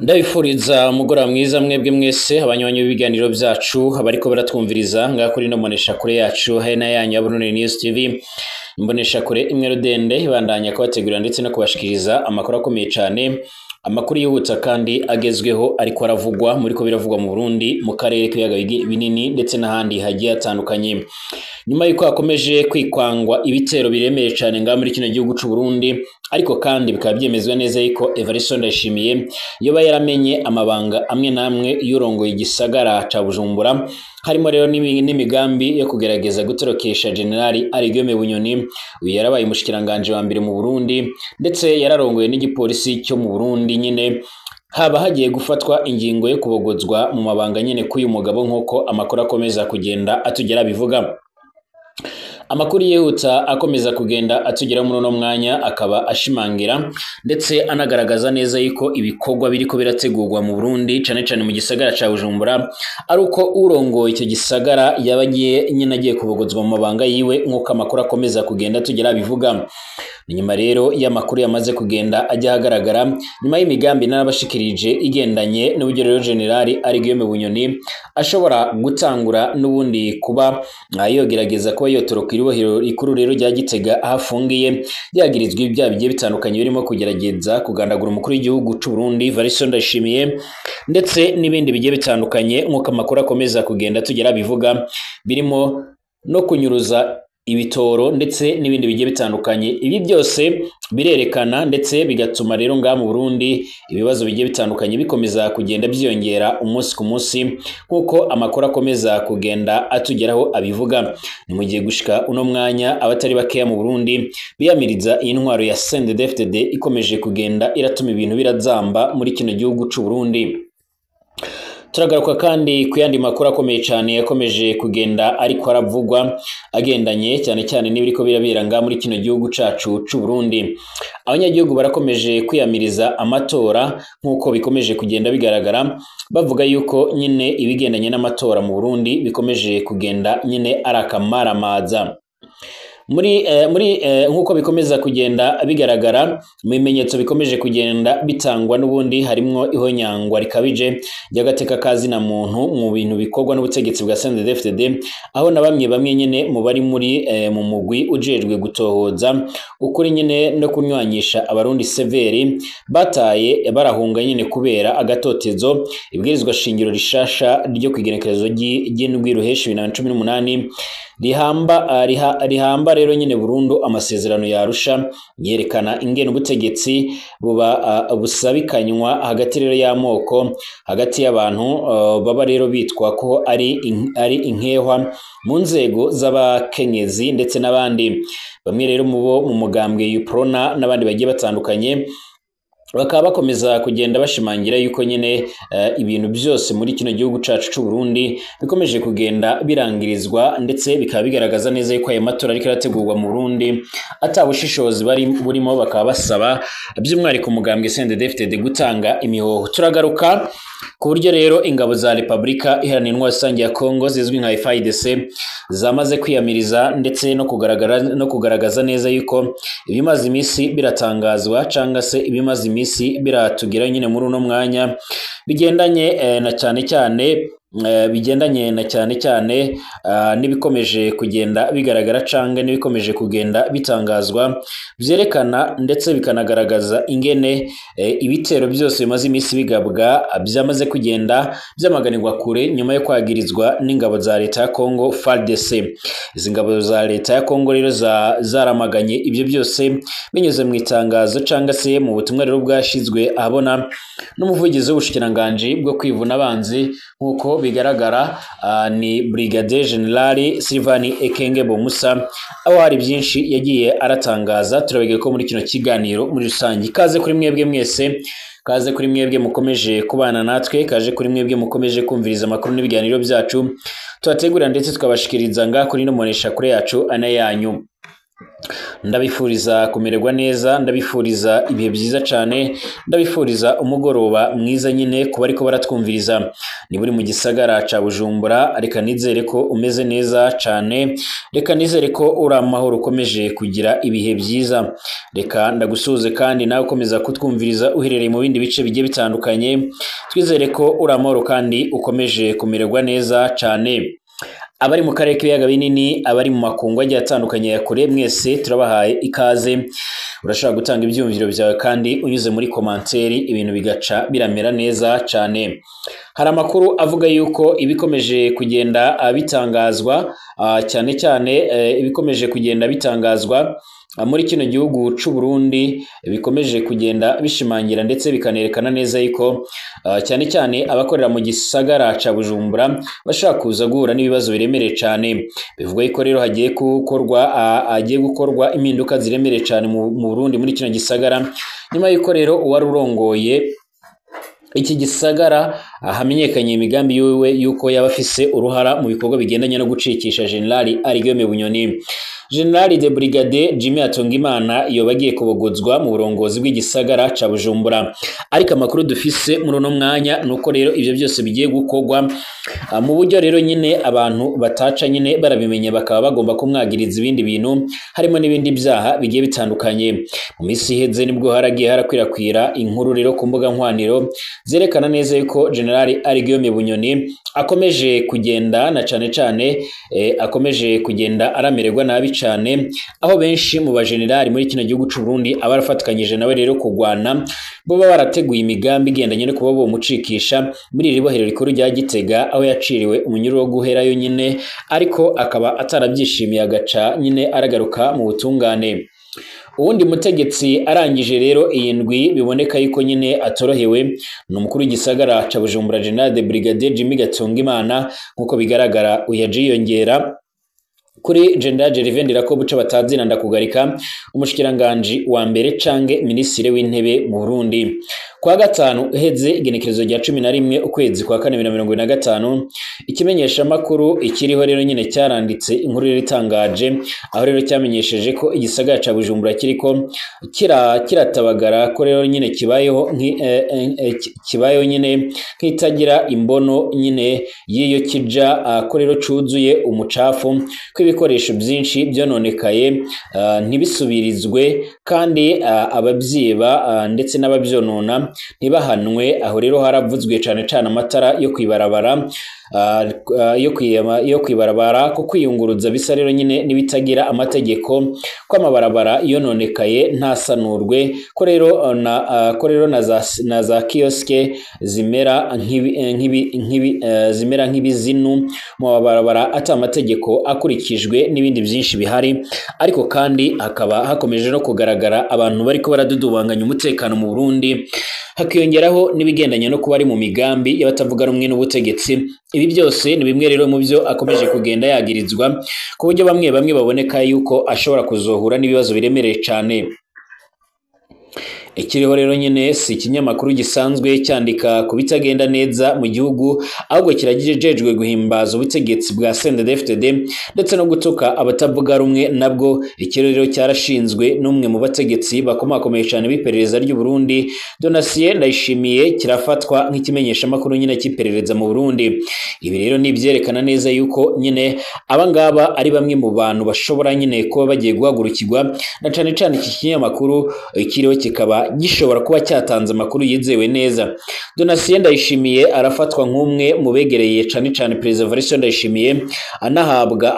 Ndabifuriza umugoroba mwiza mwebwe mwese abanywanyi b'ibiganiro byacu abariko baratwumviriza ngaha kuri ino mboneshakure yacu hena yanyu ya Burundi News TV, imboneshakure imwe rudende ibandanya kubategurira ndetse no kubashikiriza amakuru akomeye cane, amakuru yihuta kandi agezweho ariko aravugwa muriko biravugwa mu Burundi, mu karere k'ibiyaga binini ndetse n'ahandi hagiye hatandukanye. Nyuma yuko hakomeje kwikwangwa ibitero biremeye cane ngaha muri kino gihugu c'u Burundi, ariko kandi bikaba byemezwa neza yuko Evariste Ndayishimiye yoba yaramenye amabanga amwe n'amwe y'urongoye igisagara ca Bujumbura, harimo rero n'imigambi yo kugerageza gutorokesha General Guillaume Bunyoni. Uyu yarabaye umushikiranganje wa mbere mu Burundi ndetse yararongoye n'igipolisi cyo mu Burundi nyine. Haba hagiye gufatwa ingingo yo kubogozwa mu mabanga nyene k'uyu mugabo nk'uko amakuru akomeza kugenda atugera bivuga. Amakuru yihuta akomeza kugenda atugera muri uno mwanya akaba ashimangira ndetse anagaragaza neza yuko ibikorwa biriko birategurwa mu Burundi cane cane mu gisagara ca Bujumbura ari uko urongoye icyo gisagara yaba agiye nyine agiye kubogozwa mu mabanga yiwe nk'uko amakuru akomeza kugenda atugera bivuga. Nyuma rero y'amakuru yamaze kugenda ajya ahagaragara nyuma y'imigambi narabashikirije igendanye n'uburyo rero General Guillaume Bunyoni ashobora gutangura n'ubundi kuba yogerageza kuba yotoroka ibohero rikuru rero rya Gitega aho afungiye, yagirizwa ibyaha bigiye bitandukanye birimo kugerageza kugandagura umukuru w'igihugu c'u Burundi Evariste Ndayishimiye ndetse n'ibindi bigiye bitandukanye nk'uko amakuru akomeza kugenda tugera bivuga, birimo no kunyuruza ibitoro ndetse n'ibindi bigiye bitandukanye. Ibi byose birerekana ndetse bigatuma rero ngaha mu Burundi ibibazo bigiye bitandukanye bikomeza kugenda byiyongera umunsi ku munsi nk'uko amakuru akomeza kugenda atugeraho abivuga. Ni mu gihe gushika uno mwanya abatari bakeya mu Burundi biyamiriza iyi ntwaro ya CNDD-FDD ikomeje kugenda iratuma ibintu birazamba muri kino gihugu c'u Burundi. Turagaruka kandi ku yandi makuru akomeye cyane yakomeje kugenda ariko aravugwa agendanye cyane cyane n'ibiriko birabera ngaha muri kino gihugu cacu c'u Burundi. Abanyagihugu barakomeje kwiyamiriza amatora nk'uko bikomeje kugenda bigaragara, bavuga yuko nyine ibigendanye n'amatora mu Burundi bikomeje kugenda nyine ari akamaramaza. Muri nk'uko bikomeza kugenda bigaragara mu bimenyetso bikomeje kugenda bitangwa n'ubundi harimwo ihonyangwa rikabije ry'agateka kazina muntu mu bintu bikorwa n'ubutegetsi bwa CNDD-FDD, aho na bamwe bamwe nyene mu bari muri mu mugwi ujejwe gutohoza ukuri nyene no kunywanyisha abarundi severi bataye barahunga nyene kubera agatotezo ibwirizwa shingiro rishasha ryo kwigenekerezo ry'indwi ruheshi 2018 rihamba rero nyine burundu amasezerano ya Arusha yerekana ingene ubutegetsi buba busabikanywa hagati rero y'amoko, hagati y'abantu baba rero bitwa ko ari inkehwa mu nzego z'abakenyezi ndetse n'abandi. Bamwe rero mu bo mu mugambwe Uprona n'abandi bagiye batandukanye bakaba bakomeza kugenda bashimangira yuko nyine ibintu byose muri kino gihugu cacu c'u Burundi bikomeje kugenda birangirizwa ndetse bikaba bigaragaza neza yuko ayo matora ariko arategurwa mu Burundi atabushishozi bari burimo, bakaba basaba by'umwihariko umugambwe CNDD-FDD gutanga imihoho. Turagaruka ku buryo rero ingabo za Republika Iharanira Intwaro Rusange ya Kongo zizwi nka FARDC zamaze kwiyamiriza ndetse no kugaragaza neza yuko ibimaze iminsi biratangazwa canga se ibimaze iminsi biratugira nyine muri uno mwanya bigendanye na cyane cyane bigendanye na cyane cyane n'ibikomeje kugenda bigaragara canke n'ibikomeje kugenda bitangazwa byerekana ndetse bikanagaragaza ingene ibitero byose bimaze iminsi bigabwa byamaze kugenda byamaganirwa kure nyuma yo kwagirizwa n'ingabo za leta ya Kongo FARDC. Izi ngabo za leta ya Kongo rero zaramaganye ibyo byose binyuze mu itangazo canga se mu butumwa rero bwashizwe ahabona n'umuvugizi w'ubushikiranganje bwo kwivuna abanzi nk'uko bigaragara ni Brigadier General Sylvain Ekenge Bomusa, aho hari byinshi yagiye aratangaza. Turabegeye ko muri kino kiganiro muri rusange. Kaze kuri mwebwe mwese, kaze kuri mwebwe mukomeje kubana natwe, kaje kuri mwebwe mukomeje kumviriza amakuru n'ibiganiro byacu tubategura ndetse tukabashikiriza ngaha kuri no monesha kure yacu ana yanyu. Ndabifuriza kumererwa neza, ndabifuriza ibihe byiza cane, ndabifuriza umugoroba mwiza nyine kuba ariko baratwumviriza. Niba uri mu gisagara ca Bujumbura, reka nizere ko umeze neza cane, reka nizere ko uri amahoro, ukomeje kugira ibihe byiza. Reka ndagusuhuze kandi nawe ukomeza kutwumviriza uherereye mu bindi bice bigiye bitandukanye, twizere ko uri amahoro kandi ukomeje kumererwa neza cane. Abari mu karere k'ibiyaga binini, abari mu makungu agiye atandukanye ya kure, mwese turabahaye ikaze. Urashobora gutanga ibyiyumviro byawe kandi unyuze muri komanteri, ibintu bigaca biramera neza cane. Hari amakuru avuga yuko ibikomeje kugenda bitangazwa, cyane cyane ibikomeje kugenda bitangazwa muri kino gihugu c'u Burundi, bikomeje kugenda bishimangira ndetse bikanerekana neza yuko cyane cyane abakorera mu gisagara ca Bujumbura bashaka kuza guhura n'ibibazo biremereye cane. Bivugwa yuko rero hagiye gukorwa impinduka ziremereye cane mu Burundi muri kino gisagara, nyuma yuko rero uwari urongoye iki gisagara hamenyekanye imigambi yiwe yuko yaba afise uruhara mu bikorwa bigendanye no gucikisha General Guillaume Bunyoni. General de Brigade Jimmy Hatungimana yoba agiye kubogozwa mu burongozi bw'igisagara ca Bujumbura, ariko amakuru dufise muri uno mwanya nuko rero ivyo byose bigiye gukorwa mu buryo rero nyine abantu bataca nyine barabimenye, bakaba bagomba kumwagiriza ibindi bintu harimo n'ibindi byaha bigiye bitandukanye. Mu minsi iheze nibwo haragiye harakwirakwira inkuru rero ku mbuga nkwaniro zerekana neza yuko General Guillaume Bunyoni akomeje kugenda na cane cane akomeje kugenda aramererwa nabi cane, aho benshi mu bagenerali muri kino gihugu c'u Burundi abarafatikanyije nawe rero kugwana bo barateguye imigambi igendanye no kuba bomucikisha muri iri bohero rikuru rya Gitega, aho yaciriwe umunyururu wo guherayo nyine, ariko akaba atarabyishimiye agaca nyine aragaruka mu butungane. Uwundi mutegetsi arangije rero iyi ndwi biboneka yuko nyine atorohewe ni umukuru w'igisagara ca Bujumbura General de Brigadier Jimmy Gatungimana, nkuko bigaragara uyaje yiyongera kuri General Gervais Ndirakobuca batazina ndakugarika, umushikiranganji wa mbere canke minisitiri w'intebe mu Burundi. Kwa gatanu uheze igenekerezo rya 11 ukwezi kwa 4 2025, ikimenyesha makuru ikiriho rero nyine cyaranditse inkuru rero itangaje, aho rero cyamenyesheje ko igisagara ca Bujumbura kiriko kiratabagara, ko rero nyine kibayeho kibayeho nyine nk'itagira imbono nyine y'iyo kija, ko rero cuzuye umucafu, ko ibikoresho byinshi byononekaye ntibisubirizwe, kandi ababyiba ndetse n'ababyonona ntibahanwe. Aho rero haravuzwe cane cane amatara yo kwibarabara, yo kwibarabara ko kwiyunguruza bisa rero nyine n'ibitagira amategeko, ko amabarabara yononekaye ntasanurwe, ko rero na za kioske zimera zimera nk'ibizinu mu mabarabara ata amategeko akurikijwe n'ibindi byinshi bihari. Ariko kandi hakaba hakomeje no kugaragara abantu bariko baradudubanganya umutekano mu Burundi, hakiyongeraho n'ibigendanye no kuba ari mu migambi y'abatavuga rumwe n'ubutegetsi. Ibi byose ni bimwe rero mu byo akomeje kugenda yagirizwa, ku buryo bamwe bamwe baboneka yuko ashobora kuzohura n'ibibazo biremereye cane. Ikiriho rero nyine si ikinyamakuru gisanzwe cyandika ku bitagenda neza mu gihugu, ahubwo kiragejejwe guhimbaza ubutegetsi bwa CNDD-FDD ndetse no gutuka abatavuga rumwe nabwo. Ikiriho rero cyarashinzwe n'umwe mu bategetsi bakomakomeye cyane b'iperereza ry'u Burundi, Donatien Ndayishimiye, kirafatwa nk'ikimenyesha makuru nyine cy'iperereza mu Burundi. Ibi rero ni ibyerekana neza yuko nyine abangaba ari bamwe mu bantu bashobora nyine kuba bagiye guhagurukirwa, na cane cane iki kinyamakuru ikiriho kikaba gishobora kuba cyatanze amakuru yizewe neza. Donatien Ndayishimiye arafatwa nk'umwe mu begereye cane cane Perezida Evariste Ndayishimiye, anahabwa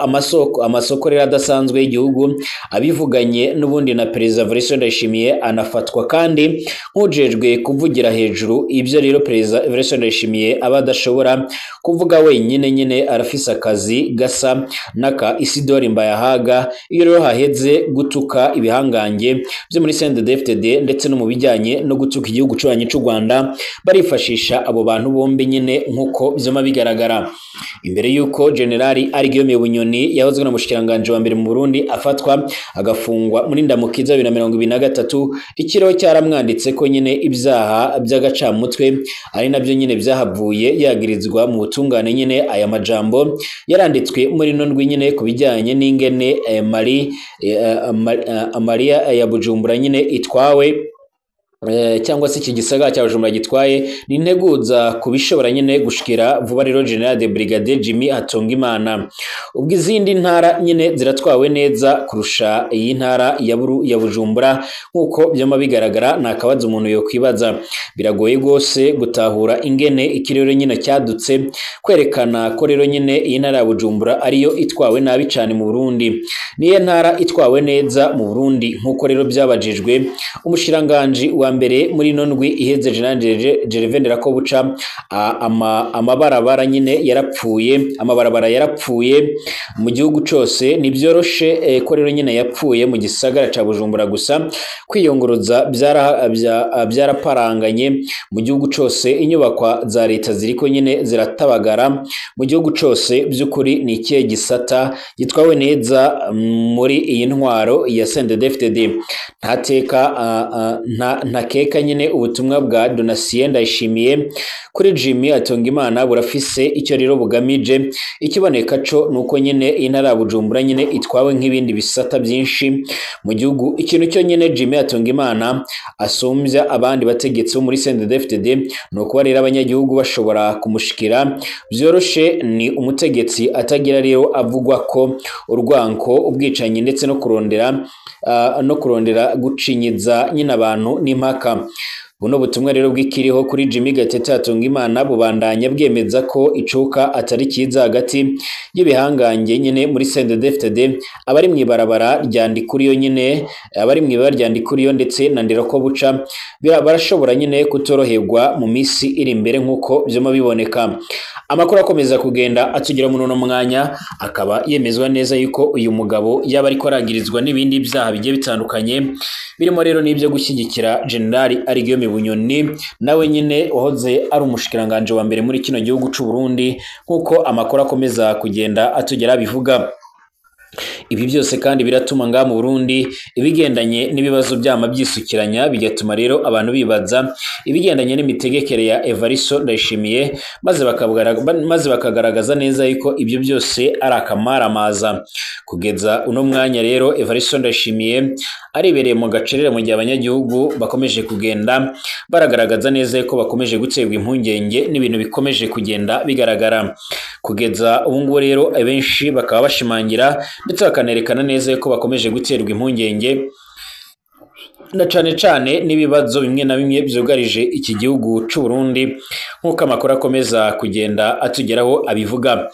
amasoko rero adasanzwe y'igihugu abivuganye n'ubundi na Perezida Evariste Ndayishimiye. Anafatwa kandi nk'ujejwe kuvugira hejuru ibyo rero Perezida Evariste Ndayishimiye aba adashobora kuvuga wenyine, nyine arafise akazi gasa n'aka Isidore Mbayahaga. Iyo rero haheze gutuka ibihangange byo muri CNDD-FDD ndetse no mu bijyanye no gutuka igihugu cubanyi c'u Rwanda, barifashisha abo bantu bombi nyine nkuko vyama bigaragara. Imbere yuko General Guillaume Bunyoni yahozwe na mushikiranganje wa mbere mu Burundi afatwa agafungwa muri Ndamukiza 2023, ikiriho cyaramwanditse ko nyine ibyaha by'agacamutwe ari nabyo nyine byahavuye yagirizwa mu butungane nyine. Aya majambo yaranditswe muri nondwi nyine ku bijyanye n'ingene Maria ya Bujumbura nyine itwawe, cyangwa se iki gisagara cya Bujumbura gitwaye, ninteguza kubishobora nyine gushikira vuba rero General de Brigadier Jimmy Hatungimana. Ubwo izindi ntara nyine ziratwawe neza kurusha iyi ntara ya Bujumbura nkuko byama bigaragara, nakabaza umuntu yo kwibaza. Biragoye gose gutahura ingene ikirere nyine cyadutse kwerekana ko rero nyine iyi ntara ya Bujumbura ariyo itwawe nabi cyane mu Burundi. Niye ntara itwawe neza mu Burundi nkuko rero byabajijwe umushiranganje wa mbere muri nondwi iheze General Gervais Ndirakobuca. Amabarabara nyine yarapfuye, amabarabara yarapfuye mu gihugu cose, nibyoroshe ko rero nyine yapfuye mu gisagara ca Bujumbura gusa. Kwiyunguruza byaraparanganye mu gihugu cose, inyubakwa za leta ziriko nyine ziratabagara mu gihugu cose. By'ukuri ni ikihe gisata gitwawe neza muri iyi ntwaro ya CNDD-FDD? Ntateka ntakeka nyine ubutumwa bwa Donatien Ndayishimiye kuri Jimmy Hatungimana burafise icyo rero bugamije. Ikiboneka co nuko nyine intara ya Bujumbura nyine itwawe nk'ibindi bisata byinshi mu gihugu. Ikintu cyo nyine Jimmy Hatungimana asumbya abandi bategetsi bo muri CNDD-FDD ni ukuba rero abanyagihugu bashobora kumushikira byoroshe. Ni umutegetsi atagira rero avugwa ko urwanko, ubwicanyi ndetse no kurondera gucinyiza nyine abantu n'impaka. Buno butumwa rero bw'ikiriho kuri Jimmy Gatete Hatungimana bubandanya bwemeza ko icuka atari cyiza hagati y'ibihangange nyine muri CNDD-FDD, abari mu ibarabara rya Ndikuriyo nyine, abari mu ibarabara rya Ndikuriyo ndetse na Ndirakobuca barashobora nyine kutoroherwa mu misi iri imbere nkuko byoma biboneka. Amakuru akomeza kugenda atugira muri uno mwanya akaba yemezwa neza yuko uyu mugabo yaba ariko aragirizwa n'ibindi byaha bigiye bitandukanye, birimo rero n'ibyo gushyigikira General Guillaume Bunyoni nawe nyine wahoze ari umushikiranganje wa mbere muri kino gihugu c'u Burundi nkuko amakuru akomeza kugenda atugera bivuga. Ibi byose kandi biratuma nga mu Burundi ibigendanye n'ibibazo byama byisukiranya, bigatuma rero abantu bibaza ibigendanye n'imitegekere ya Evaristo Ndayishimiye, maze bakagaragaza neza yuko ibyo byose ari akamaramaza. Kugeza uno mwanya rero Evaristo Ndayishimiye aribereye mu gacerere, mu gihe abanyagihugu bakomeje kugenda baragaragaza neza yuko bakomeje guterwa impungenge n'ibintu bikomeje kugenda bigaragara. Kugeza ubu ngubu rero abenshi bakaba bashimangira ndetse bakanerekana neza yuko bakomeje guterwa impungenge na cane cane n'ibibazo bimwe na bimwe byugarije iki gihugu c'u Burundi nkuko amakuru akomeza kugenda atugeraho abivuga.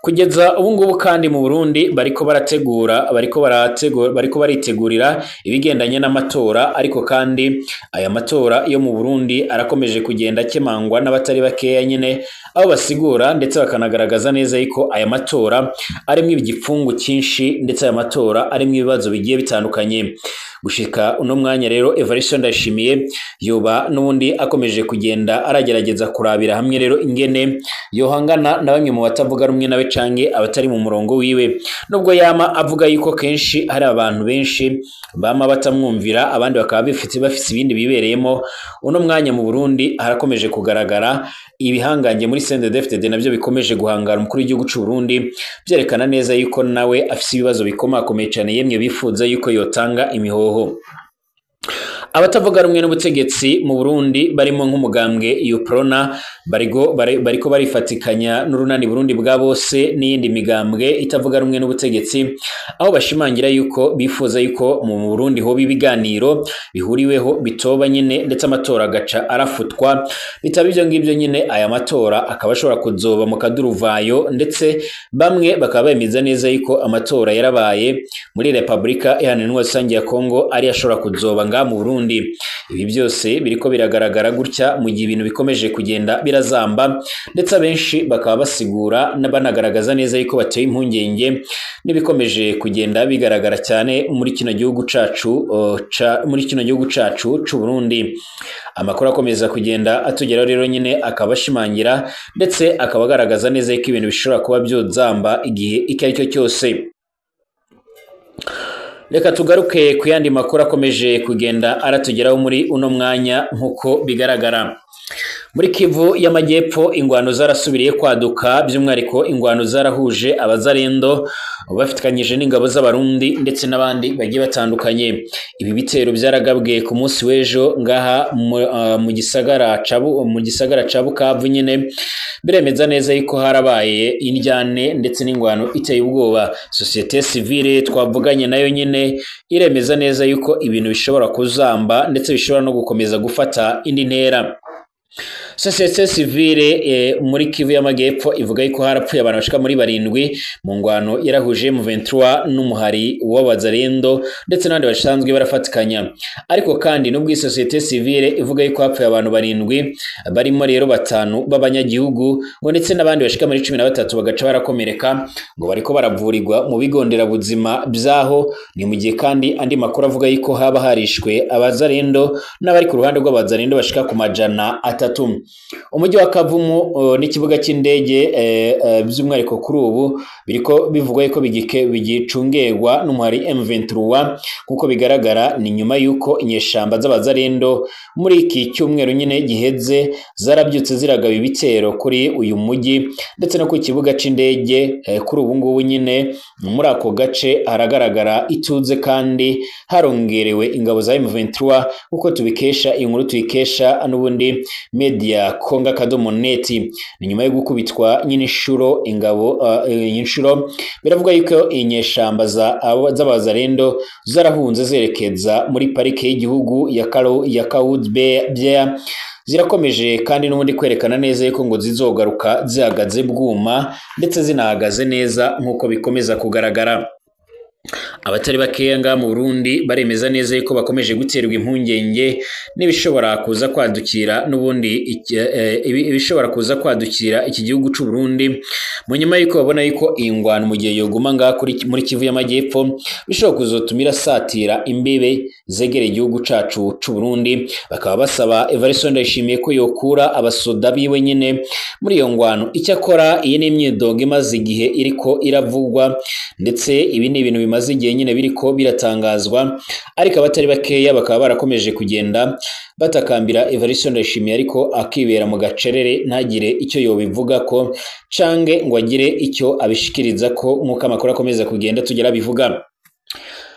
Kugeza ubu ngubu kandi mu Burundi bariko barategura bariko baritegurira ibigendanye n'amatora, ariko kandi aya matora yo mu Burundi arakomeje kugenda akemangwa n'abatari bakeya nyine, aho basigura ndetse bakanagaragaza neza yuko aya matora arimwo igipfungu cyinshi ndetse aya matora arimwo ibibazo bigiye bitandukanye. Gushika uno mwanya rero Evaristo Ndayishimiye yoba n'ubundi akomeje kugenda aragerageza kurabira hamwe rero ingene yohangana na bamwe mu batavuga rumwe nawe canke abatari mu murongo wiwe, nubwo yama avuga yuko kenshi hari abantu benshi bama batamwumvira, abandi bakaba bafise ibindi bibereyemo. Uno mwanya mu Burundi harakomeje kugaragara ibihangange muri CNDD-FDD nabyo bikomeje guhangara umukuru w'igihugu c'u Burundi, byerekana neza yuko nawe afise ibibazo bikomakomeye cane, yemwe bifuza yuko yotanga imihoho. Abatavuga rumwe n'ubutegetsi mu Burundi barimo nk'umugambwe Uprona bariko barifatikanya n'urunani Burundi bwa bose n'iyindi migambwe itavuga rumwe n'ubutegetsi, aho bashimangira yuko bifuza yuko mu Burundi hoba ibiganiro bihuriweho bitoba nyine ndetse amatora agaca arafutwa, bitaba ibyo ngibyo nyine aya matora akaba ashobora kuzoba mu kaduruvayo, ndetse bamwe bakaba bemeza neza yuko amatora yarabaye muri Republika Iharanira Intwaro Rusange ya Kongo ari ashobora kuzoba nga mu Burundi. Burundi. Ibi byose biriko biragaragara gutya mu gihe ibintu bikomeje kugenda birazamba, ndetse abenshi bakaba basigura banagaragaza neza yuko bateye impungenge n'ibikomeje kugenda bigaragara cyane muri kino gihugu cacu muri kino gihugu cacu c'u Burundi. Amakuru akomeza kugenda atugeraho rero nyine akaba ashimangira ndetse akaba agaragaza neza yuko ibintu bishobora kuba byozamba igihe icyo ari cyo cyose. Reka tugaruke ku yandi makuru akomeje kugenda aratugeraho muri uno mwanya nk'uko bigaragara. Muri Kivu y'Amajyepfo ingwano zarasubiriye kwaduka, by'umwihariko ingwano zarahuje abazarendo bafatikanyije n'ingabo z'Abarundi ndetse n'abandi bagiye batandukanye. Ibi bitero byaragabwe ku munsi w'ejo ngaha mu gisagara ca Bukavu nyine, biremeza neza yuko harabaye indyane ndetse n'ingwano iteye ubwoba. Societe civile twavuganye nayo nyine iremeza neza yuko ibintu bishobora kuzamba ndetse bishobora no gukomeza gufata indi ntera. Societe civile muri Kivu y'Amajyepfo ivuga yuko harapfuye abantu bashika muri 7 mu ngwano yarahuje M23 n'umuhari w'abazarendo ndetse n'abandi basanzwe barafatikanya. Ariko kandi nubwo societe civile ivuga yuko hapfuye abantu 7 barimo rero 5 b'abanyagihugu ngo ndetse n'abandi bashika muri 13 bagaca barakomereka ngo bariko baravurirwa mu bigo nderabuzima byaho. Ni mu gihe kandi andi makuru avuga yuko haba harishwe abazarendo n'abari ku ruhande rw'abazarendo bashika ku 300. Umujyi wa Kavumu n'ikibuga cy'indege by'umwihariko kuri ubu biriko bivugwa yuko bigicungerwa n'umuhari M23 kuko bigaragara ni nyuma yuko inyeshamba z'abazarendo muri iki cyumweru nyine giheze zarabyutse ziragaba ibitero kuri uyu mujyi ndetse no ku kibuga c'indege. Kuri ubu ngubu nyine muri ako gace haragaragara ituze kandi harongerewe ingabo za M23 kuko tubikesha inkuru tuyikesha n'ubundi media Konga kadomo neti. Ni nyuma yo gukubitwa nyine inshuro ingabo inshuro biravuga yuko inyeshamba z'abazarendo zarahunze zerekeza muri parike y'igihugu ya Kaudbea. Zirakomeje kandi n'ubundi kwerekana neza yuko ngo zizogaruka zihagaze bwuma ndetse zinahagaze neza nkuko bikomeza kugaragara. Abatari bakeya nga mu Burundi baremeza neza yuko bakomeje guterwa impungenge n'ibishobora kuza kwadukira n'ubundi ibishobora kuza kwadukira iki gihugu c'u Burundi mu nyuma yuko babona yuko ingwano mu gihe yoguma nga muri Kivu y'Amajyepfo bishobora kuzotumira satira imbibe zegereye igihugu cacu c'u Burundi. Bakaba basaba Evariste Ndayishimiye ko yokura abasoda biwe nyine muri iyo ngwano. Icyakora iyi ni imyidogo imaze igihe iriko iravugwa ndetse ibi ni ibintu bimaze igihe nyine biriko biratangazwa, ariko abatari bakeya bakaba barakomeje kugenda batakambira Evariste Ndayishimiye ariko akibera mu gacerere ntagire icyo yobivuga ko cange ngo agire icyo abishikiriza ko nkuko amakuru akomeza kugenda tugera bivuga.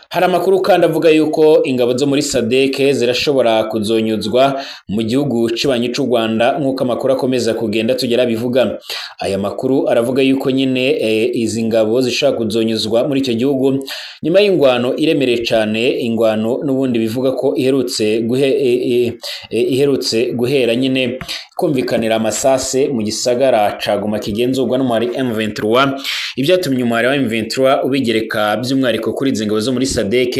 Hari amakuru kandi avuga yuko ingabo zo muri SADC zirashobora kuzonyuzwa mu gihugu cibanyi c'u Rwanda nkuko amakuru akomeza kugenda tugera bivuga. Aya makuru aravuga yuko nyine izi ngabo zishobora kuzonyuzwa muri icyo gihugu nyuma y'ingwano iremereye cane, ingwano n'ubundi bivuga ko iherutse guhera nyine kumvikanira amasase mu gisagara ca Goma kigenzurwa n'umuhari M23. Ibyatumye umuhari wa M23 ubigereka by'umwihariko kuri izi ngabo zo muri SADC.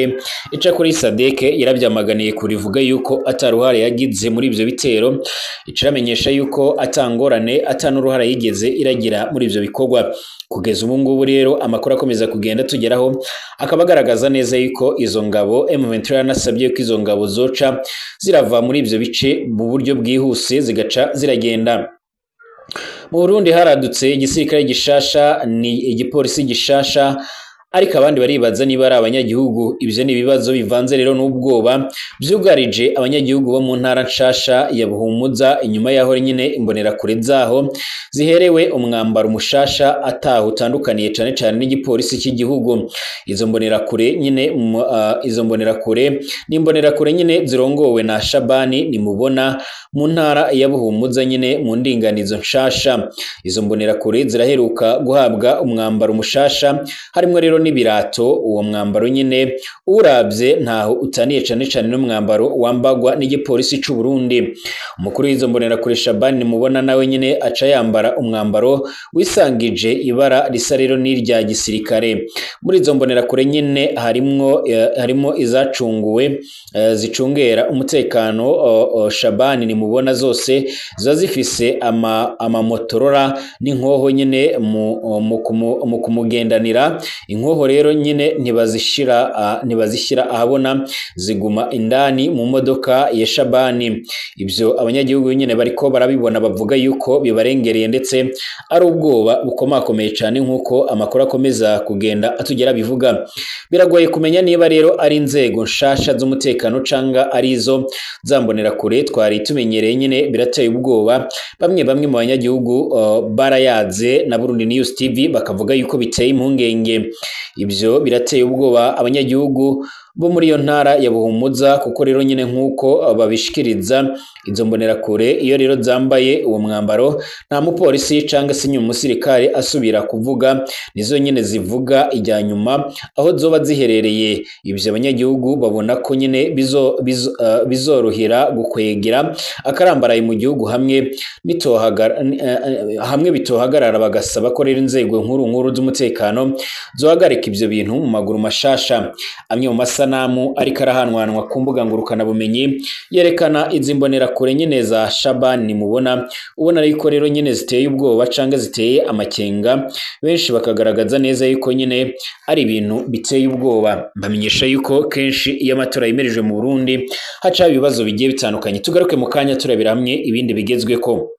Ica kuri SADC yarabyamaganiye kurivuga yuko ataruhare yagize muri ibyo bitero, iciramenyesha yuko atangorane atanuruhare yigeze iragira muri ibyo bikorwa. Kugeza ubu ngubu rero amakuru akomeza kugenda tugeraho akaba agaragaza neza yuko izo ngabo M23 yanasabye ko izo ngabo zoca zirava muri ibyo bice mu buryo bwihuse zigaca ziragenda. Mu Burundi haradutse igisirikare gishasha ni igipolisi gishasha, ariko abandi baribaza niba ari abanyagihugu. Ibyo ni ibibazo bivanze rero n'ubwoba byugarije abanyagihugu bo mu ntara nshasha ya Buhumuza inyuma yaho nyine imbonerakure zaho ziherewe umwambaro mushasha ataho utandukaniye cane cane n'igipolisi cy'igihugu. Izo mbonerakure nyine izo mbonerakure ni imbonerakure nyine zirongowe na Shabani nimubona mu ntara ya Buhumuza nyine mu ndinganizo nshasha. Izo mbonerakure ziraheruka guhabwa umwambaro mushasha harimo rero n'ibirato. Uwo mwambaro nyine uravye ntaho utaniye cane cane n'umwambaro wambagwa n'igipolisi c'u Burundi. Umukuru w'izo mbonerakure Shabani mubona nawe nyine aca yambara umwambaro wisangije ibara risa rero n'irya gisirikare. Muri izo mbonerakure nyine harimo izacunguwe zicungera umutekano Shabani nimubona, zose ziba zifise amamotorora n'inkoho nyine mu kumugendanira. Inkoho rero nyine ntibazishyira ahabona, ziguma indani mu modoka ya Shabani. Ibyo abanyagihugu nyine bariko barabibona, bavuga yuko bibarengereye ndetse ari ubwoba bukomakomeye cyane, nk'uko amakuru akomeza kugenda atugera bivuga. Biragoye kumenya niba rero ari inzego nshasha z'umutekano canga ari izo zambonerakure twari tumenyereye nyine. Birateye ubwoba. Bamwe bamwe mu banyagihugu barayaze na Burundi News TV, bakavuga yuko biteye impungenge. Ibyo birateye ubwoba abanyagihugu bo muri iyo ntara ya Buhumuza, kuko rero nyine nk'uko babishikiriza, izo mbonerakure iyo rero zambaye uwo mwambaro nta mupolisi cyangwa se umusirikare asubira kuvuga, nizo nyine zivuga ijya nyuma aho zoba ziherereye. Ibyo abanyagihugu babona ko nyine bizorohera gukwegera akarambaraye mu gihugu hamwe bitohagarara, bagasaba ko rero inzego nkuru nkuru z'umutekano zohagarika ibyo bintu mu maguru mashasha. Amwe mu masanamu ariko arahanwanwa ku mbuga ngurukana bumenyi yerekana izi mbonerakure nyine za Shabani mubona, ubona yuko rero nyine ziteye ubwoba canga ziteye amakenga, benshi bakagaragaza neza yuko nyine ari ibintu biteye ubwoba. Bamenyesha yuko kenshi iyo amatora yimirije mu Burundi haca ibibazo bigiye bitandukanye. Tugaruke mu kanya turabira hamwe ibindi bigezweko.